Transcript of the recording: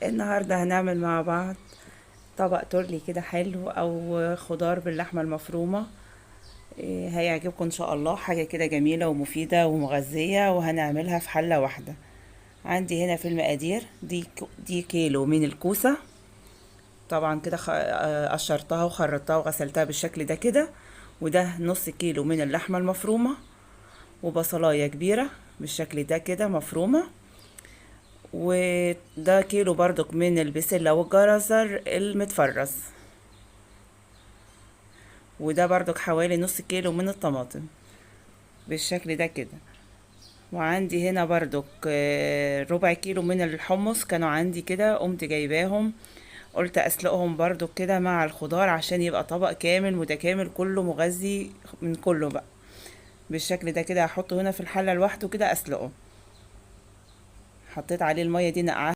النهاردة هنعمل مع بعض طبق تورلي كده حلو، او خضار باللحمة المفرومة. هيعجبكم ان شاء الله، حاجة كده جميلة ومفيدة ومغذية، وهنعملها في حلة واحدة. عندي هنا في المقادير دي كيلو من الكوسة، طبعا كده قشرتها وخرطتها وغسلتها بالشكل ده كده. وده نص كيلو من اللحمة المفرومة، وبصلاية كبيرة بالشكل ده كده مفرومة، وده كيلو برضك من البسلة والجزر المتفرز، وده برضك حوالي نص كيلو من الطماطم بالشكل ده كده. وعندي هنا برضك ربع كيلو من الحمص كانوا عندي كده، قمت جايباهم قلت اسلقهم برضك كده مع الخضار عشان يبقى طبق كامل متكامل كله مغذي من كله بقى بالشكل ده كده. هحطه هنا في الحلة لوحده كده اسلقه. حطيت عليه المية دي نقعها.